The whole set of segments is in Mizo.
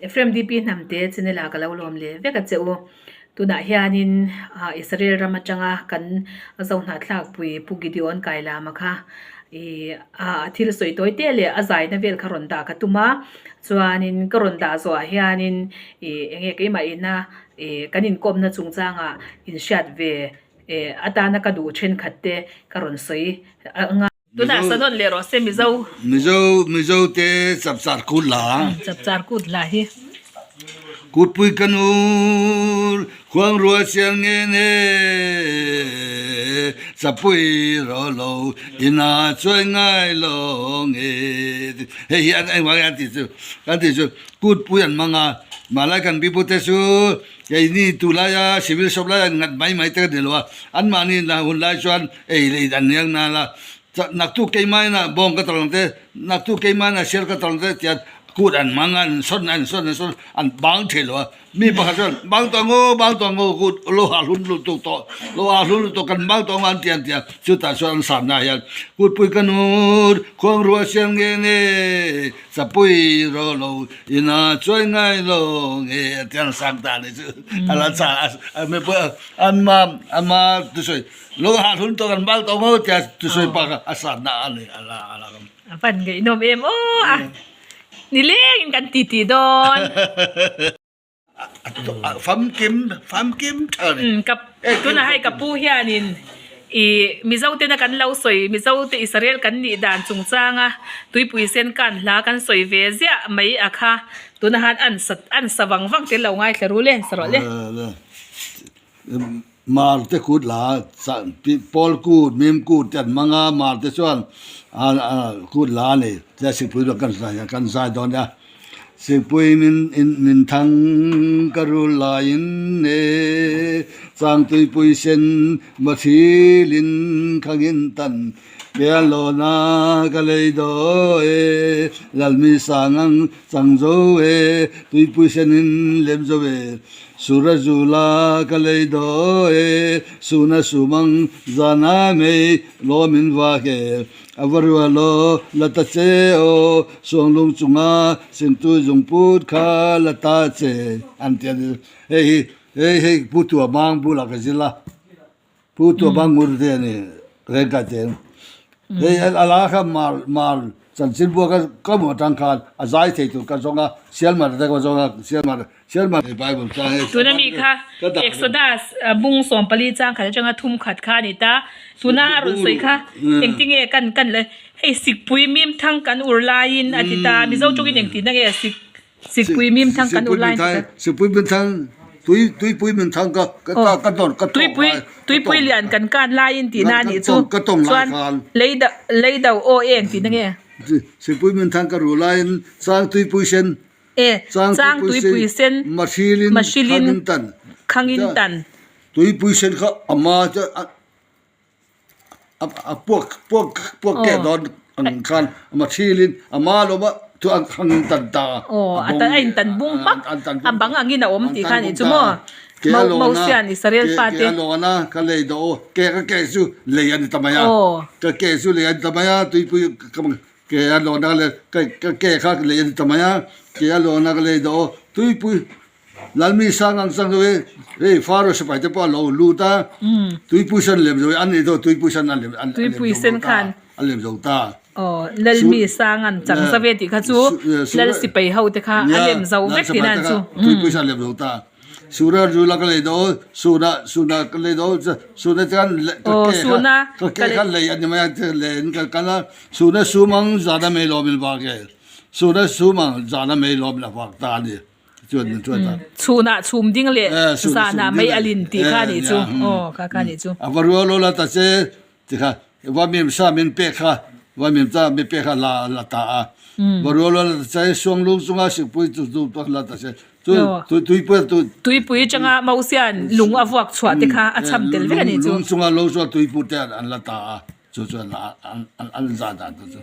Ephraim DP Hnamte channel ah ka lo lawm leh vek a che u. Tunah hianin Israel ram atanga kan Zohnahthlak pui Pu Gideon Kailama kha ih a thil sawi tawi te leh a zaina vel kha rawn dah ka tum a. Chuanin ka rawn dah zawhah hianin ih enge keimah ina ih kan inkawmna chungchangah inhriat ve eh atana ka duh thenkhat te ka rawn sawi ang a. Tunah sa nawn leh rawh se Mizo. Mizo Mizo te chapchar kut la. Chapchar kut la hi. Kutpui ka nur khuang rua sial nge ne chapui ro lo ina chuai ngai lo nge hei hi an engvang an ti chu kan ti chu kutpui an hmang a malai kan pipu te chu keini tulaia civil shop laia nghat mai mai te ka ni lo a anmahni hun lai chuan Ei leh in an riak nal a, naktuk keimah inah bawng ka tawlh ang te, naktuk keimah inah sial ka tawlh ang te tiah kut an hmang a, an sawn an sawn an sawn an bang thei lo a, mi pakhat chuan bang tawh ang aw bang tawh ang aw kut lo hah hlun lutuk tawh lo hah hlun lutuk kan bang tawh ang aw an ti an ti a, chutah chuan an san na hian kutpui ka nur khuang ruah siam nge nge chapui ro lo ina chuai ngai lo nge a ti an sang ta a ni chu a la chah a an ma an ma thusawi. Lo ha hlun tawh kan bal tawh ngo tia thusawi pa kha a san na a ni a la a la. A van ngaihnawm em aw a nileng in kan titi dawn. Famkim famkim tha ni. Ka tunah hei ka pu hianin ih Mizo tena kan lo sawi Mizo te Israel kan nih dan chungchanga tuipui sen kan hla kan sawi ve ziah mai a kha tunah han an sa an sa vang vang te lo ngaithla ru le sa rawh le. Marte kut la Pawl kut, Mim kut te an hmang a, Marte chuan kut la a ni. Tia Sikpui rawh kan zai kan zai dawn nia. Sikpui min min thang ka rul laiin e, Changtuipui sen mathilin khangin tan Pialawna ka lei daw e, Lalmi sangang chang zo e, Tuipui senin lem zo e. Sura zula ka lei daw e, Suna sumang zana mei law min va ke. A va rua law la ta che aw, Suanglung chunga singtui zungput kha la ta che an ti a ni. Hei hi hei hei Pu Tua Mang bulah ka zil a, Pu Tua Mang ngur te a ni rengkai te. Hei a la kha mar mar chanchin buak a ka hmuh atang khan a zai thei tur ka zawng a, Sialmar te ka zawng a, Sialmar Tuna mi kha Exodus bung 14 chang khat atanga thum khat kha a ni ta. Tuna a rawn sawi kha engtinge kan kan le hei sikpui mim thang kan ur laiin a ti ta. Mizo tawngin engtin ange sik sikpui mim thang kan ur laiin ti ta. Sikpui mim thang tui tuipui mim thang ka ka ka dawn ka Tuipui tuipui lian kan kan laiin tihna a nih chu. Chuan lei lei do aw eng tihna nge? Sikpui mim thang ka ru laiin chang tuipui sen E, chang tuipui sen mahrilin khangin tan. Tuipui sen kha ama chu a puak puak puak keh dawn ang khan mahrilin ama lo ma chu a khangin tan ta a. Aw, a tan a intan bung hmak a bang angin a awm tih kha a nih chu maw? Mosian Israel fate. Ke a lawn a, ka lei dawh aw, ke ka ke chu lei a ni ta mai a, ka ke chu lei a ni ta mai a, tuipui ka Ke a lawna leh ka ka ke kha lei a ni ta mai a, ke a lawna ka lei dawh aw tuipui Lalmi sang ang chang deuh i hei Faro sipai te pawh a lo lut a, tuipui sen lem zo i an nih deuh tuipui sen an lem an lem zo ta an lem zo ta. Aw Lalmi sang an chang zave tih kha chu Lal sipai ho te kha a lem zo vek tih na chu. Tuipui sen a lem zo ta. Sura zu la ka lei daw suna suna ka lei daw suna chuan ka ke kha ka ke kha lei a ni mai a leiin ka kal a suna sum ang zan a mei lawm in vak e suna sum ang zan a mei lawm in a vak ta a ni chuan min chuan ta chhunah chhum ding leh zanah mei a lin tih kha a nih chu aw kha kha a nih chu a va rual aw la ta che ti kha va mim sa min pek kha va mim ta mi pek kha la la ta a va rual aw la ta che suanglung chunga sikpui chu chu la ta che Tuipui atanga Mosia'n lung a vuak chhuah te kha a cham tel vek a nih chu. Lung chunga lo chuan tuipui te an la ta a, chu chuan an za dan te chu.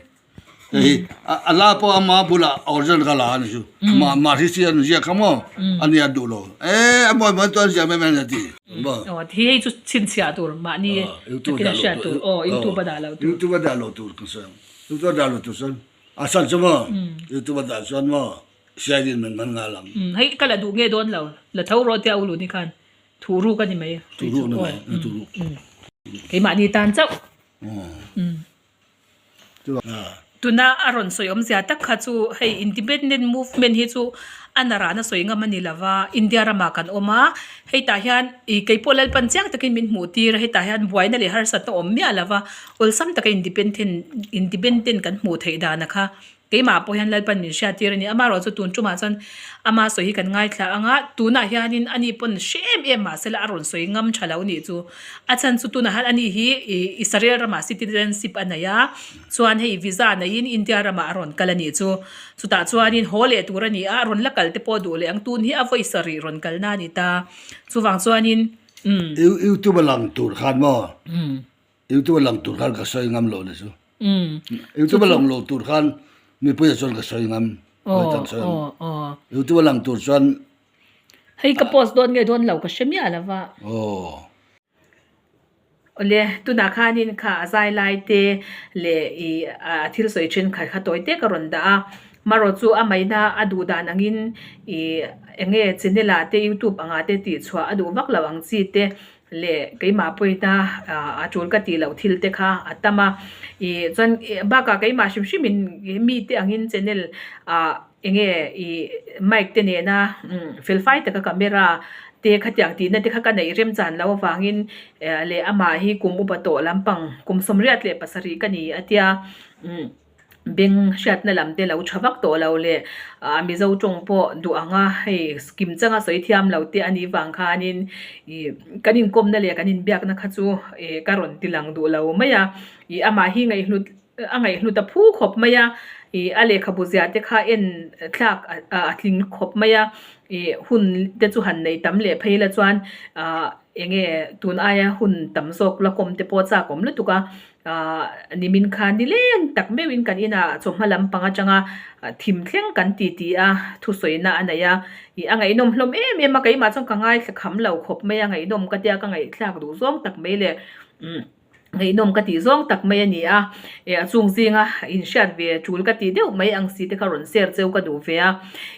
Hei a la pawh ama bulah original ka la a ni chu. Mahri chi an ziak kha maw a nia duh lo. E a mawi mawi chuan ziak mai mai a ni a ti. Aw hi hei chu chhinchhiah tur mahni takin a hriat tur aw youtube a dah lo tur. Youtube a dah lo tur ka sawi ang. Youtube a dah lo tur chuan a san chu maw youtube a dah chuan maw. CID in min man nghal ang. Umm hei ka la duh nge dawn lo, la tho rawh tia u Luni khan thu ruk a ni mai. Thu ruk a ni mai, thu ruk. Keimahni tan chauh. Umm. Tuna a rawn sawi awmzia tak kha chu hei independent movement hi chu a narana sawi ngam a ni lo va, India ramah kan awm a, hei tah hian ih keipawh Lalpan chiang takin min hmuh tir a, hetah hian buaina leh harsatna awm miah lo va, awlsam taka independent independent kan hmuh theih dana kha Keimah pawh hian Lalpan min hriat tir a ni. Amaherawhchu tun tumah chuan ama sawi hi kan ngaithla ang a, tunah hianin ani pawn hre em em mahsela a rawn sawi ngam tha lo nih chu. A chhan chu tunah hian ani hi ih Israel ramah citizenship a nei a, chuan hei visa neiin India ramah a rawn kal a nih chu. Chutah chuanin haw leh tur a ni a, rawn la kal te pawh duh leh ang. Tun hi a vawi sarih rawn kalna a ni ta. Chuvang chuanin umm. Youtube a lang tur khan maw? Youtube a lang tur khan ka sawi ngam lo ni chu. Youtube a lang lo tur khan mipui ah chuan ka sawi ngam. Youtube a lang tur chuan. Hei ka post dawn nge dawn lo ka hre miah lo va. Awle tunah khanin kha a zai lai te leh ih a thil sawi thenkhat kha tawi te ka rawn dah a. Marawh chu a maina a duh dan angin ih eng nge channel ah te youtube angah te tih chhuah a duh vak lo ang chi te. Leh keimah pawina a tul ka tih loh thil te kha a tam a, ih chuan bakah keimah hrim hrim in mite angin channel ah enge ih mic te nena fel fai taka camera te khatiang tihna te kha ka neih rem chan loh avangin leh amah hi kum upa tawh lampang kum 87 ka ni a tia. Beng hriatna lam te lo tha vak tawh lo leh ah Mizo tawng pawh duh ang a hei kim changa sawi thiam lo te a nih vang khanin ih kan inkawmna leh kan inbiakna kha chu ih ka rawn ti lang duh lo mai a ih amah hi ngaihhlut a ngaihhlut a phu khawp mai a ih a lehkhabu zia te kha en thlak a tling khawp mai a ih hun te chu han nei tam leh phei la chuan ah eng nge tun aia hun tam zawk la kawm te pawh chak awm lutuk a. Ahh nimin khan ni leng tak meuhin kan inah chawhma lampang atanga thim thleng kan ti ti a, thusawina a nei a, ih a ngaihnawm hlawm em em a, keimah chuan ka ngaithla kham lo khawp mai a, ngaihnawm ka tia ka ngaihthlak duh zawng tak mai leh umm ngaihnawm ka tih zawng tak mai a ni a, ih a chung zinga inhriat ve tul ka tih deuh mai ang si te kha rawn share cheu ka duh ve a,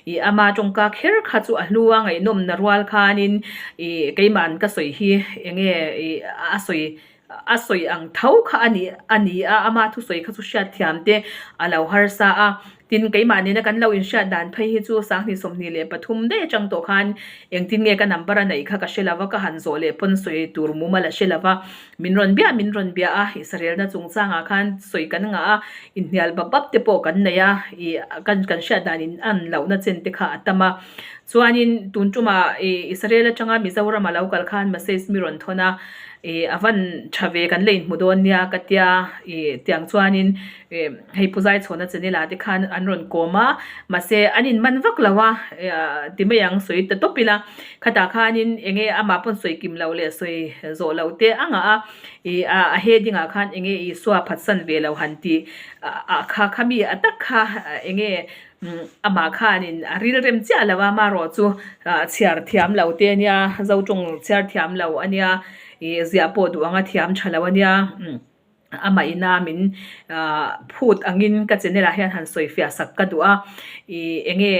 ih ama tawngka kher kha chu a hlu a, ngaihnawm na rual khanin ih keimahn ka sawi hi eng nge ih a sawi A sawi ang tho kha a ni a ni a, ama thusawi kha chu hriatthiam te a lo harsa a. Tin, keimah nena kan lo inhriat dan phei hi chu 2023 daih atang tawh khan engtin nge ka number a neih kha ka hre lova, ka han zawh leh pawn sawi tur mumal a hre lova. Min rawn biah min rawn biah a, Israelna chungchangah khan sawi kan ngah a, inhnial bap bap te pawh kan nei a, ih kan kan hriat dan in an lohna chen te kha a tam a. Chuanin tun tumah ih Israel atanga Mizoram a lo kal khan message mi rawn thawn a, Ih a van tha ve kan la inhmu dawn nia ka tia ih tiang chuanin ih hei Pu Zaichhawna channel ah te khan an rawn kawm a mahse an in man vak lo a ih ti mai ang sawi ta tawp ila khatah khanin eng nge amah pawn sawi kim loh leh sawi zawh loh te a ngah a ih a heading ah khan eng nge Isua phatsan ve lo han tih ah kha khami a tak kha eng nge Amah khanin a rilrem chiah lo a, amaherawh chu chhiar thiam lo te a nia, Zo tawng chhiar thiam lo a nia, ih ziah pawh duh anga thiam tha lo a nia, amah ina min phut angin ka channel ah hian han sawi fiah sak ka duh a, ih eng nge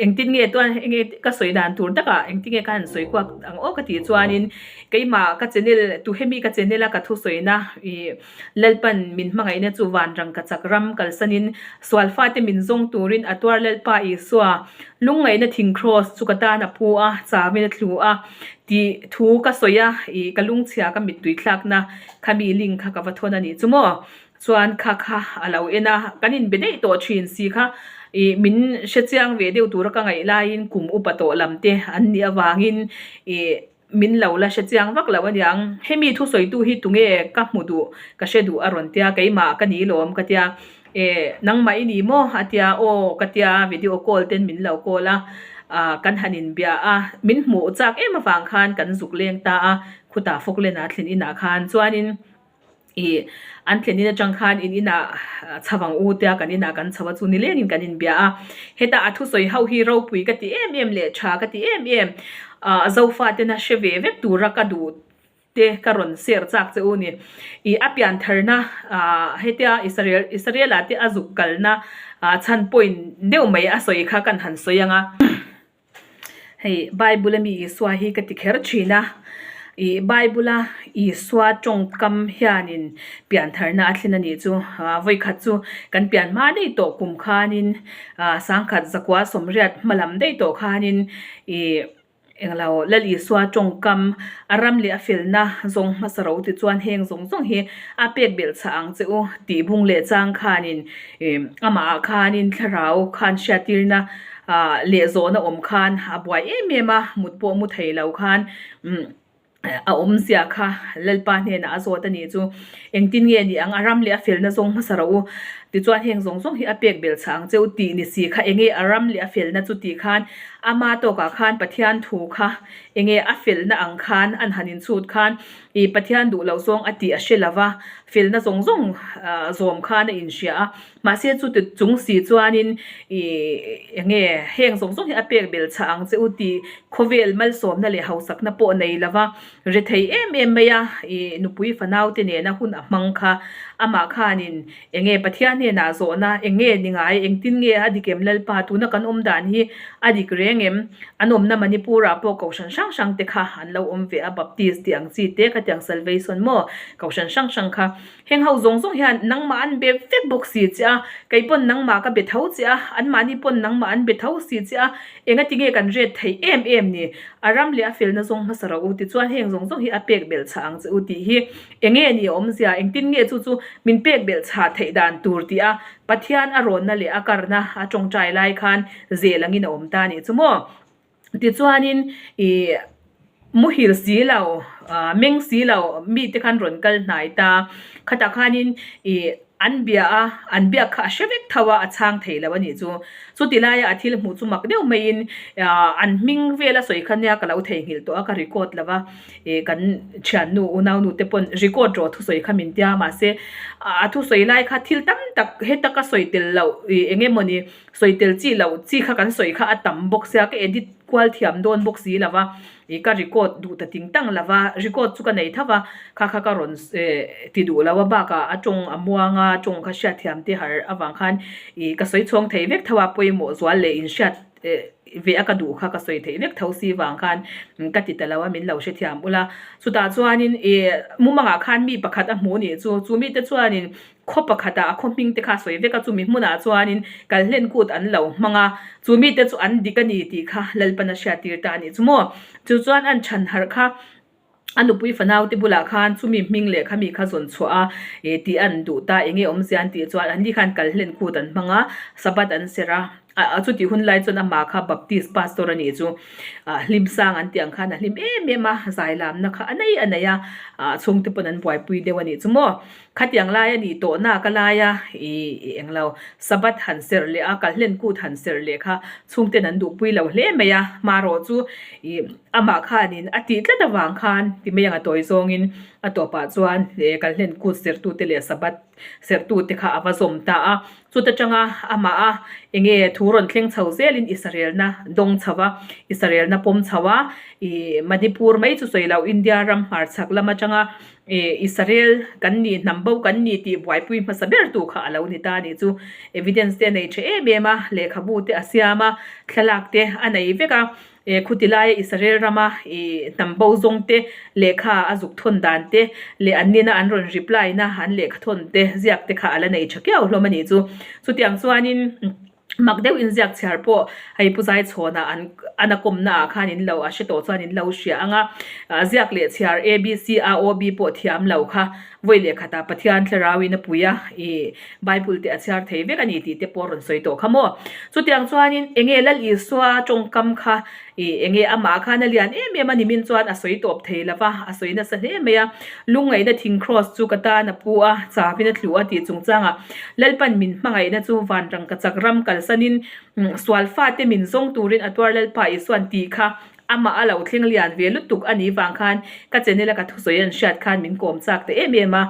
engtin nge chuan eng nge ka sawi dan tur takah engtin nge ka han sawi kuak ang aw ka tih chuanin keimah ka channel tu hemi ka channel a ka thusawina ih Lalpan min hmangaihna chu van rangkachak ram kalsanin sual fate min zawng turin a tuar Lalpa Isua lungngaihna thing kraws chu ka tan a pu a, chawin a thlu a tih thu ka sawi a, ih ka lungchhia ka mittui thlakna khami link kha ka va thawn a nih chu maw? Chuan kha kha a lo en a, kan inbe daih tawh thin si kha ih min hrechiang ve deuh tura ka ngaih laiin kum upa tawh lam te an nih avangin ih Min lo la hre chiang vak lo aniang, hemi thusawitu hi tunge ka hmu duh, ka hre duh a rawn tia, keimah ka ni lawm ka tia, e nangmah i ni maw a tia, aw ka tia video call ten min lo call a, ah kan han inbia a, min hmuh chak em avang khan kan zuk leng ta a, khutah Falkland ah thlen inah khan chuanin. Ih, an thlen in atang khan in inah chho ang u tia kan inah kan chho a chu nilengin kan inbia a. Heta a thusawi ho hi ropui ka ti em em leh tha ka ti em em. Ah, Zofa tena hre ve vek tura ka duh Te ka rawn share chak che u ni. I a pian tharna ah hetia Israel Israel ah te a zuk kalna ah chhan point deuh mai a sawi kha kan han sawi ang a. Hei Bible a mi Isua hi ka ti kher thin a, ih Bible a Isua tawngkam hianin pian tharna a thlen a nih chu. Ah vawikhat chu kan pian hma daih tawh kum khanin ah sangkhat zakua sawmriat hma lam daih tawh khanin ih Englo, Lal Isua tawngkam, a ram leh a felna zawng hmasa ro ti chuan heng zawng zawng hi a pek belh chhah ang che u tih bung leh chang khanin amahah khanin thlarau khan hriattirna leh zawhna awm khan a buai em em a, mut pawh mu thei lo khan a awmzia kha Lalpa hnenah a zawt a nih chu. Engtin nge ni ang, a ram leh a felna zawng hmasa ro u tichuan heng zawng zawng hi a pek belh chhah ang che u tih ni si kha enge a ram leh a felna chu tih khan Ama tawkah khan Pathian thu kha enge a felna ang khan an han inchhut khan ih Pathian duh loh zawng a tih a hre lova, felna zawng zawng zawm khan a inhria a. Mahse chuti chung si chuanin ih enge heng zawng zawng hi a pek bel chhah ang che u tih khawvel malsawmna leh hausakna pawh nei lova rethei em em mai a ih nupui fanaute nena hun a hmang kha amah khanin Enge Pathian hnenah zawhna eng nge ni ngai? Engtin nge a dik em Lalpa? Tuna kan awm dan hi a dik reng em? An awmna Manipur-ah pawh kohhran hrang hrang te kha an lo awm ve a, Baptist tih ang chi te khatiang Salvation maw kohhran hrang hrang kha. Heng ho zawng zawng hian nangmah an be vek bawk si che a, kei pawn nangmah ka be tho che a, anmahni pawn nangmah an be tho si che a, engati nge kan ret theih em em ni? A ram leh a felna zawng hmasa rawh u tichuan heng zawng zawng hi a pek belh chhah ang che u tih hi Enge ni a awmzia, engtin nge chu chu min pek belh chhah theih dan tur tih a Pathian a rawnna leh a karna a tawngtai lai khan zel angin a awm ta nih chu maw? Tichuanin ih muhil si lo, meng si lo mite khan rawn kal hnai ta. Khatah khanin ih an bia a, an biak kha a hre vek tho a, a chhang thei lo a nih chu. Chuti laia a thil hmuh chu mak deuh maiin an hming vel a sawi kha nia ka lo theihnghilh tawh a, ka record lo va. Ih kan thiannu unaunu te pawn record rawh thusawi kha min tia mahse a thusawi lai kha thil tam tak heta ka sawi tel loh ih eng emawni sawi tel chi loh chi kha kan sawi kha a tam bawk sia ka edit kual thiam dawn bawk si lo va ih ka record duh ta ting tang lo va record chu ka nei tho va kha kha ka rawn eh ti duh lo a bakah a tawng a muang a tawng kha hriatthiam te har avang khan ih ka sawi chhawng thei vek tho a pawimawh zual leh inhriat ve a ka duh kha ka sawi theih vek tho si vang khan ka ti ta lo a min lo hrethiam ula chutah chuanin ih mumangah khan mi pakhat a hmuh nih chu chu mite chuanin khaw pakhatah a khaw hming te kha a sawi vek a chumi hmunah chuanin kal hlen kut an lo hmang a chu mite chu an dik a ni tih kha Lalpan a hriattir ta a nih chu maw chu chuan an chhan harh kha. A nupui fanau te bulah khan chumi hming leh khami kha zawn chhuah a eh tih an duh ta enge awmzia an tih chuan an ni khan kal hlen kut an hmang a Sabbath an serh a ah chutih hun lai chuan amah kha Baptist pastor a nih chu ah hlim sang an tih ang khan a hlim em em a zai lamna kha a nei a nei a ah chhungte pawn an buaipui deuh a nih chu maw. Khatiang lai a nih tawh nak a lai a, ih englo Sabbath han serh leh a, kalhlen kut han serh leh kha chhungten an duhpui lo hle mai a, hmarawh chu ih amah khanin a tih tlat avang khan ti mai ang a tawi zawngin a tawpah chuan eh kalhlen kut serhtute leh Sabbath serhtute kha a va zawm ta a, chuta tanga amah a enge thu rawn thleng chho zelin Israelna dawng chho a, Israelna pawm chho a, ih Manipur mai chu sawi loh India ram hmarchhak lam atanga Ih Israel kan nih hnam bo kan ni tih buaipui hmasa ber tu kha a lo ni ta a nih chu. Evidence te a nei tha em em a, lehkhabu te a siam a, thlalak te a nei vek a. Ih khuti laia Israel rama ih hnam bo zawng te lehkha a zuk thawn dan te leh an nina an rawn reply na an lehkha thawn te ziak te kha a la nei tha kiau hlawm a nih chu. Chutiang chuanin. Mak deuh in ziak chhiar pawh hei Pu Zaichhawnah an an a kawmna ah khan in lo a hre tawh chuan in lo hria ang a, ziak leh chhiar A B C A O B pawh thiam lo kha vawi leh khatah Pathian thlarau in a pui a ih Bible te a chhiar thei vek a ni tih te pawh a rawn sawi tawh kha maw. Chutiang chuanin enge Lal Isua tawngkam kha ih enge amah khan a lian em em a ni min chuan a sawi tawp thei lo va, a sawi nasa hle mai a, Lungngaihna thing kraws chu ka tan a pu a, chawin a tlu a tih chungchangah Lalpan min hmangaihna chu van rangkachak ram kalsanin sual fate min zawng turin a tuar Lalpa Isuan tih kha amah a lo thleng lian ve lutuk a nih vang khan ka channel a ka thusawi an hriat khan min kawm chak ta em em a,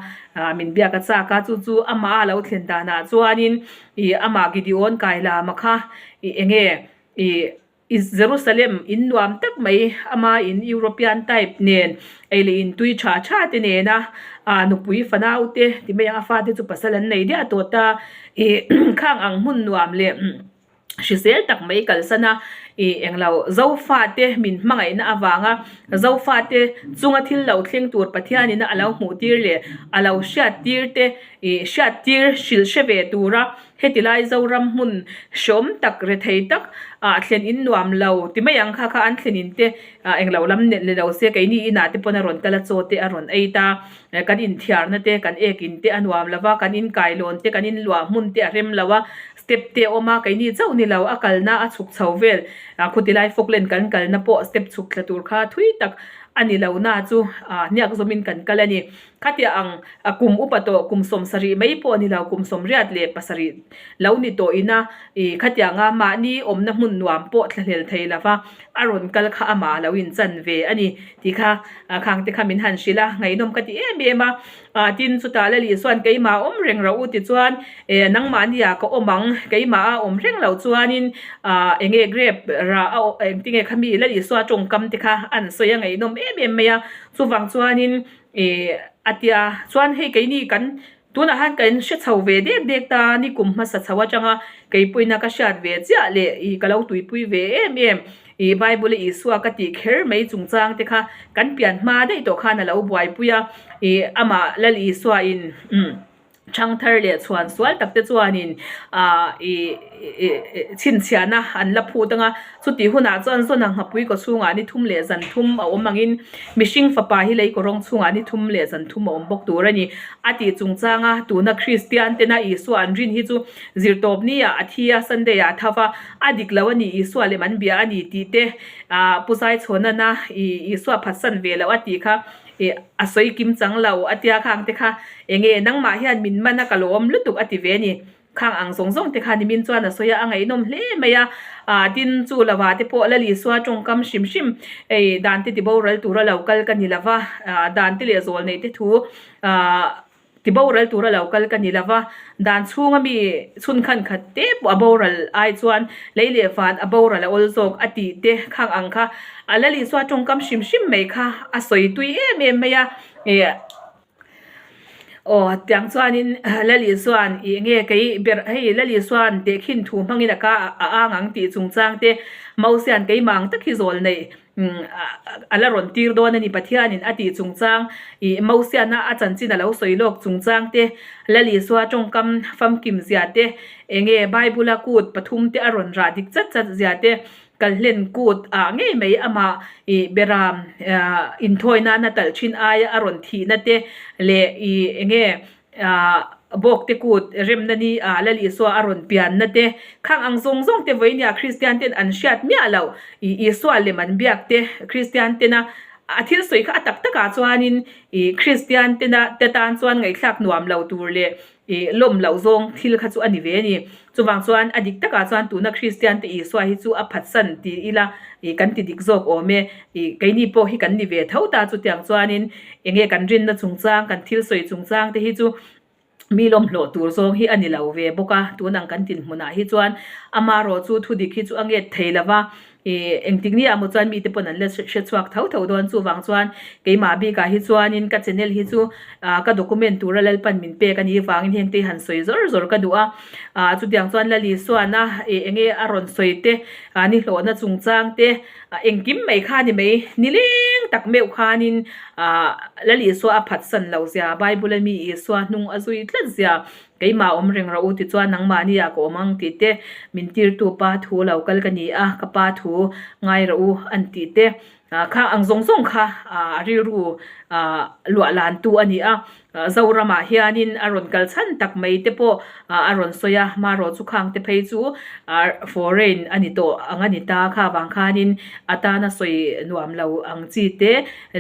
min biak a chak a, chu chu amah a lo thlen danah chuanin ih amah Gideon Kailama kha ih enge ih. Jerusalem in nuam tak mai ama in European type nen ei leh in tui tha tha te nena ah nupui fanau te ti mai ang a fate chu pasal an nei diah tawh ta ih khang ang hmun nuam leh hrisel tak mai kalsan a ih englo Zofate min hmangaihna avanga Zofate chunga thil lo thleng tur Pathianina a lo hmuh tir leh a lo hriat tir te ih hriat tir hrilh hre ve tura Heti lai Zoram hmun hreawm tak rethei tak ah thlen in nuam lo ti mai ang kha kha an thlen in te ah englo lam nelh ni lo se keini inah te pawn a rawn kal a chaw te a rawn ei ta kan inthiar na te kan ek in te a nuam lo va kan inkailawn te kan inluah hmun te a rem lo a step te a awm a keini chauh ni lo a kalna a chhuk chho vel ah khuti lai Falkland kan kalna pawh step chhuk thla tur kha thui tak a ni lo na chu ah hniak zawmin kan kal a ni. Khatia ang, a kum upa tawh kum 70 mai pawh ni lo, kum 87 lo ni tawh ina i khatianga mahni awmna hmun nuam pawh thlahlel thei lova a rawn kal kha amah a lo inchan ve a ni tih kha khang te kha min han hrilh a, ngaihnawm ka ti em em a. Tin, chutah Lali chuan keimah a awm reng ro u tichuan e nangmahnia ka awm ang, keimah a awm reng loh chuanin eng nge grape rah a engtinge khami Lali Isua tawngkam te kha an sawi a ngaihnawm em em mai a, chuvang chuanin Ih a tia chuan hei keini kan tunah hian kan hre chho ve dek dek ta ni kum hmasa chho atanga keipawina ka hriat ve chiah leh ih ka lo tuipui ve em em ih Bible a Isua ka tih kher mai chungchang te kha kan pian hma daih tawh khan a lo buaipui a ih amah Lal Isua in umm. Thangthar leh chhuan sual tak te chuanin aah ih chhinchhiahna an la phut ang a, chutih hunah chuan zawn ang nghapui kaw chhungah ni thum leh zan thum a awm angin mihring fapa hi lei kaw rawng chhungah ni thum leh zan thum a awm bawk tur a ni. A tih chungchanga tuna Kristian tena Isua an rin hi chu zirtawp ni ah a thi a, Sunday ah a tho va, a dik lo a ni, Isua lem an bia a ni tih te aah Pu Zaichhawnana ih Isua phatsan ve loh a tih kha Ih, a sawi kim chang lo, a tia khang te kha eng nge nangmah hian min man a ka lawm lutuk a ti ve a ni. Khang ang zawng zawng te kha nimin chuan a sawi a, a ngaihnawm hle mai a. Ah, tin chu lova te pawh Lalisua tawngkam hrim hrim ei dan te tiboral tura lo kal ka ni lova, ah dan te leh zawl neih te thu ah Ti boral tura lo kal ka ni lova, dan chhunga mi chhun khan khat te pawh a boral ai chuan lei leh van a boral a awl zawk a tih te khang ang kha a Lal Isua tawngkam hrim hrim mai kha a sawi tui em em mai a. Ih aw tiang chuanin Lal Isua'n ih nge kei ber hei Lal Isua'n tehkhin thu hmangin a ka a ang ang tih chungchang te Mosia'n keimah ang tak hi zawl neih A la rawn tir dawn a ni Pathianin a tih chungchang ih Mosiana a chanchin a lo sawi lawk chungchang te, Lal Isua tawngkam famkim zia te, enge Bible-a kut pathum te a rawn rah dik chat chat zia te, kalhlen kut ah ngei mai amah ih beram inthawi nana talh thin aia a rawn thihna te leh ih enge Ahh Bawkte kut remna ni ah Lal Isua a rawn pianna te, khang ang zawng zawng te vawinia Kristian ten an hriat miah loh ih Isua lem an biak te Kristian tena a thil sawi kha a tak takah chuanin ih Kristian tena te tan chuan ngaihthlak nuam lo tur leh ih lawm loh zawng thil kha chu a ni ve a ni. Chuvang chuan a dik takah chuan tuna Kristian te Isua hi chu a phatsan ti ila ih kan ti dik zawk awm e. Ih keini pawh hi kan ni ve tho ta chutiang chuanin enge kan rinna chungchang kan thil sawi chungchang te hi chu mi lawmhlawh tur zawng hi a ni lo ve bawk a. Tun ang kan dinhmunah hi chuan amaherawh chu thudik hi chu a nget thei lo va. Ih engtik ni ah maw chuan mite pawn an la hre chhuak tho tho dawn chuvang chuan keimah bikah hi chuanin ka channel hi chu ah ka document tura Lalpan min pek a nih vangin heng te hi han sawi zawr zawr ka duh a ah chutiang chuan Lalisuana ih enge a rawn sawi te ah ni hlawhna chungchang te ah engkim mai kha ni mai nileng tak meuh khanin ah Lalisua a phatsan loh zia Bible a mi Isua hnung a zui tlat zia Keimah awm reng rawh u tichuan nangmahni ah ka awm ang tih te, min tirtu pa thu lo kal ka ni a, ka pa thu ngai rawh u an tih te kha ang zawng zawng kha a rilru luah lan tu a ni a. Zoramah hianin a rawn kal chhan tak mai te pawh a rawn sawi a, marawh chu khang te phei chu foreign a ni tawh ang a ni ta kha vang khanin a tana sawi nuam lo ang chi te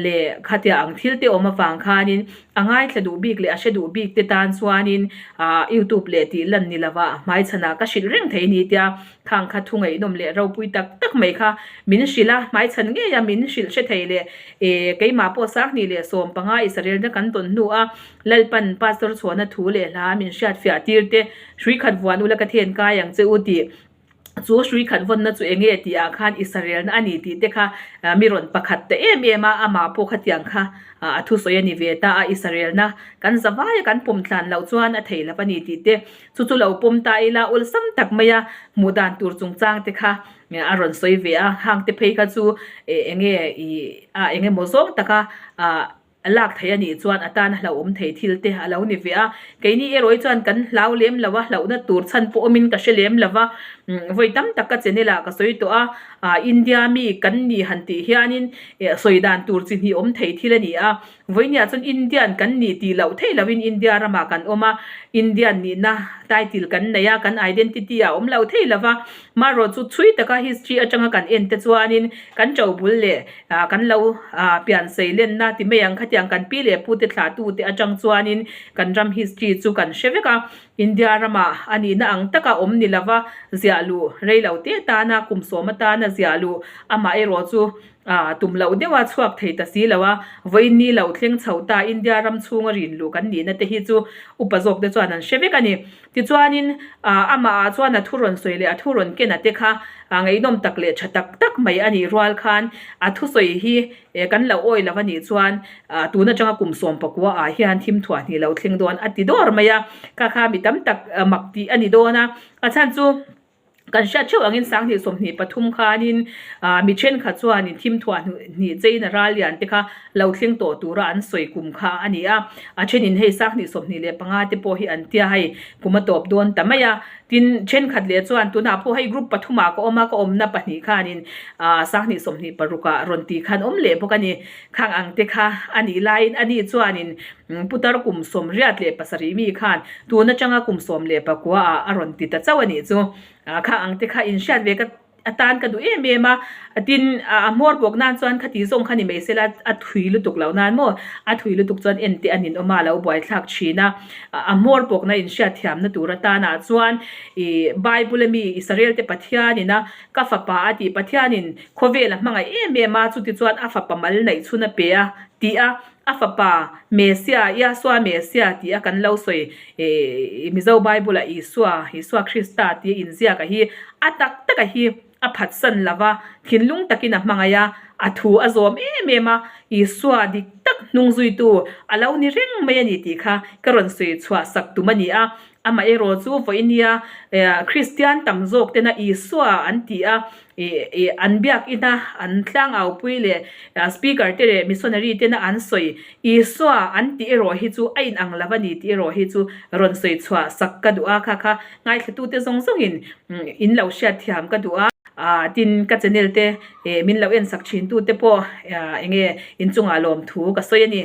leh khatia ang thil te awm avang khanin A ngaithla duh bik leh a hre duh bik te tan chuanin aah youtube leh tih lan ni lova hmaichhanah ka hrilh reng thei ni tia khang kha thu ngaihnawm leh ropui tak tak mai kha min hrilh a, hmaichhan ngeia min hrilh hre thei leh eh keimah pawh Sanghnih leh 15 Israel-na kan tawn hnu a Lalpan Pastor chhuahna thu leh hla min hriatfiah tir te hrui khat vuan ula ka then kai ang che u tih. Chu hrui khat vawnna chu eng nge tih ah khan Israelna a ni tih te kha mi rawn pakhat ta em em a, amah pawh khatiang kha a thusawi a ni ve ta a, Israelna kan zavai a kan pawm tlan loh chuan a thei lo a ni tih te chu chu lo pawm ta ila awlsam tak mai a hmuh dan tur chungchang te kha a rawn sawi ve a, hang te phei kha chu eng nge ih a eng emaw zawng taka ah. A lak theih a nih chuan a tan a hlauhawm thei thil te a lo ni ve a, keini erawh hi chuan kan hlau lem lo a, hlauhna tur chhan pawh awmin ka hre lem lo va, vawi tam tak ka channel ah ka sawi tawh a, ah India mi kan ni han tih hianin sawi dan tur chi hnih awm thei thil a ni a, vawinia chuan Indian kan ni tih loh theih lohin India ramah kan awm a, Indian nihna title kan nei a, kan identity ah awm lo thei lo va, marawh chu chhui taka history atanga kan en te chuanin kan tobul leh Ah kan lo ah pian sei lenna ti mai ang khatiang kan pi leh pu te thlah tu te atang chuanin kan ram history chu kan hre vek a, India ramah a nihna ang taka awm ni lova ziah luh rei lo te tana kum sawm atana ziah luh amah erawh chu ah tum loh deuha chhuak thei ta si lo a, vawiin ni lo thleng chho ta India ram chhunga rin luh kan nihna te hi chu upa zawk te chuan an hre vek a ni. Tichuanin, amah ah chuan a thu rawn sawi leh a thu rawn ken a te kha ngaihnawm tak leh tha tak tak mai a nih rual khan a thusawi hi kan lo awi lo a nih chuan tun atanga kum 19 ah hian thim thuah hnih lo thleng dawn a ti dawr mai a, kha kha mi tam tak mak tih a ni dawn a, a chhan chu. Kan hriat theuh angin 2023 khanin mi thenkhat chuanin thim thuah hnih chein a ral lian te kha lo thleng tawh tura an sawi kum kha a ni a. A thenin hei 2025 te pawh hi an tia hei kum a tawp dawn ta mai a. Tin, thenkhat leh chuan tunah pawh hei group pathumah ka awm a, ka awmna pahnih khanin 2026 ah rawn tih khan awm leh bawk a ni. Khang ang te kha a nih laiin ani chuanin Putar kum 87 mi khan tun atanga kum 19 ah a rawn ti ta chauh a nih chu. Kha ang te kha inhriat ve ka atan ka duh em em a, tin a hmawr bawk nan chuan khati zawng kha ni mai sela a thui lutuk loh nan maw a thui lutuk chuan en te an inawm a a lo buaithlak thin a, a hmawr bawkna inhriat thiamna tur atanah chuan ih Bible ami Israel te Pathianin a ka fapa a tih Pathianin khawvel a hmangaih em em a chutichuan a fapa mal neih chhun a pe a tih a. A fapa Mesia, Iasua Mesia tih a kan lo sawi eh Mizo Bible ah Isua, Isua Krista tih a inziak a hi a tak tak a hi a phatsan lo va, thinlung takin a hmangaih a, a thu a zawm em em a, Isua dik tak hnung zuitu a lo ni reng mai a ni tih kha ka rawn sawi chhuah sak tum a ni a. Amaherawh chu vawinia Kristian tam zawk tena Isua an ti a, an biakina an tlangaupui leh speaker te leh missionary tena an sawi Isua an tih erawh hi chu a inang lo a ni tih erawh hi chu rawn sawi chhuah sak ka duh a, kha kha ngaithlatute zawng zawngin in lo hriatthiam ka duh a. Tin, ka channel te min lo en sak thin tute pawh enge inchungah lawmthu ka sawi a ni.